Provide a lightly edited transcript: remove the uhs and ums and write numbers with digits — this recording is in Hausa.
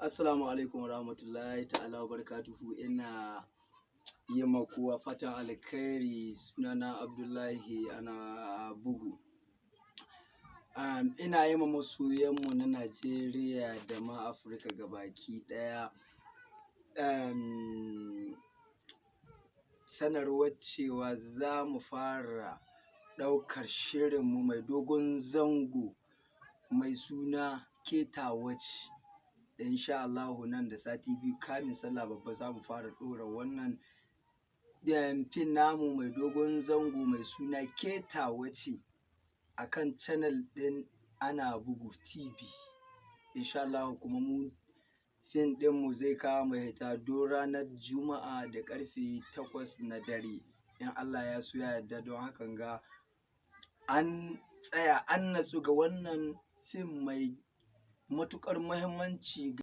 Assalamu alaikum warahmatullahi ta'ala wa barakatuhu. Ina yi ma kowa fatan alkhairi. Sunana Abdullahi ana bugu. Ina yi ma masoyanmu na Najeriya da ma Afirka gabaki ɗaya sanarwar cewa za mu fara ɗaukar shirinmu mai dogon zango mai suna Ketawace. Insha Allahu, nan da sati 2 kamin sallah babba za mu fara ɗora wannan fim namu mai dogon zango mai suna Ketawace a kan channel ɗin Ana Bugu TV. Insha Allahu, kuma mu fim ɗinmu zai kama hita duk ranar Juma'a da ƙarfe 8 na dare. In Allah ya so ya yarda, don hakan ga an tsaya an natsu ga wannan fim mai matuƙar muhimmanci.